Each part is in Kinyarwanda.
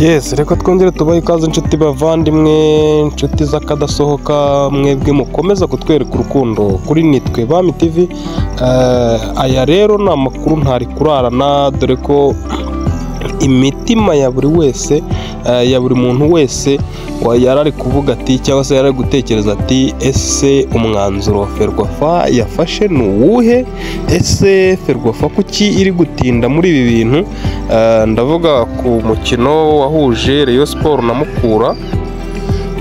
Yes, reka twongere tubahe ikaze inshuti bavandimwe, inshuti z'akadasohoka, mwebwe mukomeza kutwereka urukundo kuri Nitwe Bami TV. Aya rero ni amakuru ntari kurarana, dore ko imitima ya buri wese, ya buri muntu wese yarari kuvuga ati, cyangwa se yarari gutekereza ati, ese umwanzuro wa Ferwafa yafashe ni uwuhe? Ese Ferwafa kuki iri gutinda muri ibi bintu? Ndavuga ku mukino wahuje Rayon Sports na Mukura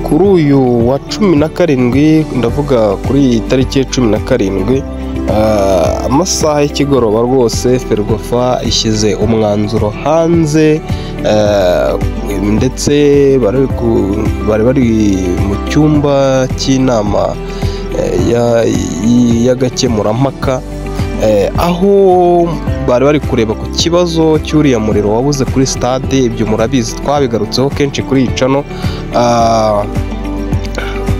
kuri uyu wa 17, ndavuga kuri iyi tariki ya 17, amasaha y'ikigoroba rwose Ferwafa ishyize umwanzuro hanze, ndetse bari bari mu cyumba cy'inama y'agakemurampaka, aho bari bari kureba ku kibazo cy'uriya muriro wabuze kuri stade. Ibyo murabizi, twabigarutseho kenshi kuri iyi channel.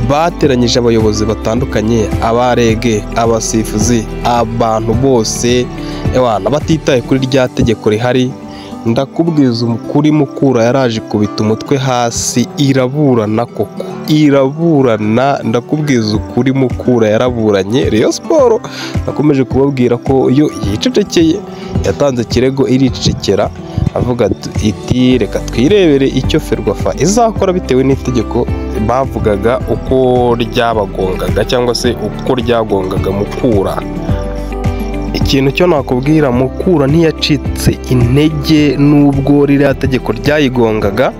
Bateranyije abayobozi batandukanye, abarege, abasifuzi, abantu bose ewana batitaye kuri rya tegeko rihari. Ndakubwiza ukuri, Mukura yaraje kubita umutwe hasi iraburana, koko iraburana. Ndakubwiza ukuri, Mukura yaraburanye. Rayon Sports nakomeje kubabwira ko iyo yicecekeye, yatanze ikirego iricecekera, avuga iti reka twirebere icyo Ferwafa izakora bitewe n'itegeko bavugaga uko ryabagongaga, cyangwa se uko ryagongaga Mukura. Ikintu cyo nakubwira, Mukura ntiyacitse intege nubwo ririya tegeko ryayigongaga.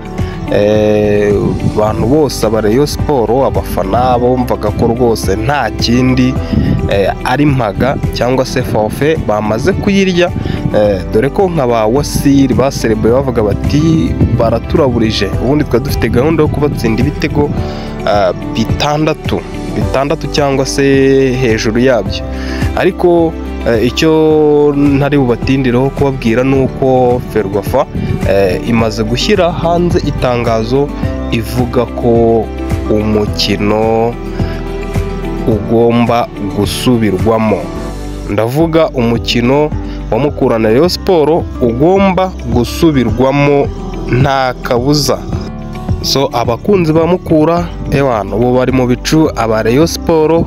Abantu bose aba Rayon Sports, abafana bumvaga ko rwose nta kindi ari mpaga cyangwa se forfait bamaze kuyirya, dore ko nka ba Wasiri baserebuye bavuga bati baraturaburije, ubundi twari dufite gahunda yo kubatsinda ibitego bitandatu cyangwa se hejuru yabyo. Ariko icyo ntari bubatindireho kubabwira ni uko Ferwafa imaze gushyira hanze itangazo ivuga ko umukino ugomba gusubirwamo. Ndavuga umukino wa Mukura na Rayon Sports ugomba gusubirwamo nta kabuza. So abakunzi ba Mukura ewana ubu bari mu bicu, aba Rayon Sports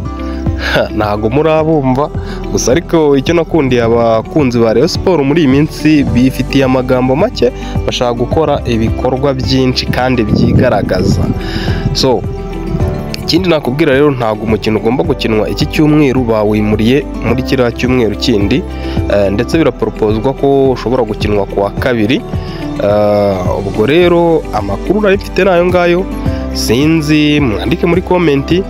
ntago murabumva gusa. Ariko icyo nakundiye abakunzi ba Rayon Sports muri iyi minsi, bifitiye amagambo make, bashaka gukora ibikorwa byinshi kandi byigaragaza. So ikindi nakubwira rero, ntabwo umukino ugomba gukinwa iki cyumweru, bawimuriye muri kiriya cyumweru kindi, ndetse biraporopozwa ko ushobora gukinwa ku wa kabiri. Ubwo rero amakuru nari mfite nayo ngayo, sinzi, mwandike muri comment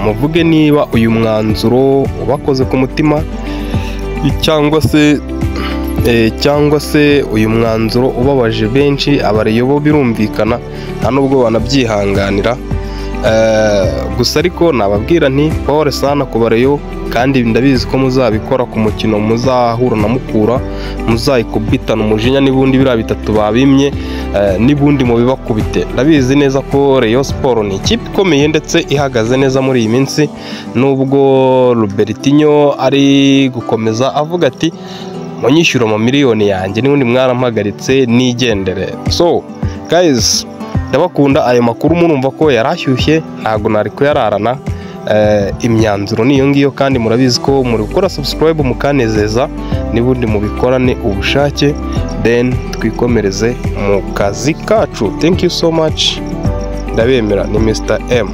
muvuge niba uyu mwanzuro ubakoze ku mutima, cyangwa se uyu mwanzuro ubabaje benshi. Abareyo birumvikana nta nubwo banabyihanganira. Gusa ariko nababwira nti pole sana ku bareyo, kandi ndabizi ko muzabikora ku mukino muzahura na Mukura, muzayikubitana umujinya n'ubundi biriya bitatu babimye, n'ubundi mubibakubite. Ndabizi neza ko Rayon Sports ni ikipe ikomeye ndetse ihagaze neza muri iyi minsi, nubwo Robertinho ari gukomeza avuga ati munyishyura mu miliyoni yanjye n'ubundi mwarampagaritse nigendere. So guys, ndabakunda. Ayo makuru murumva ko yarashyushye, ntago nari kuyararana. Imyanzuro niyo ngiyo, kandi murabizi ko muri gukora subscribe mukanezeza, n'ubundi mubikorane ubushake, then twikomereze mu kazi kacu. Thank you so much, ndabemera, ni Mr M.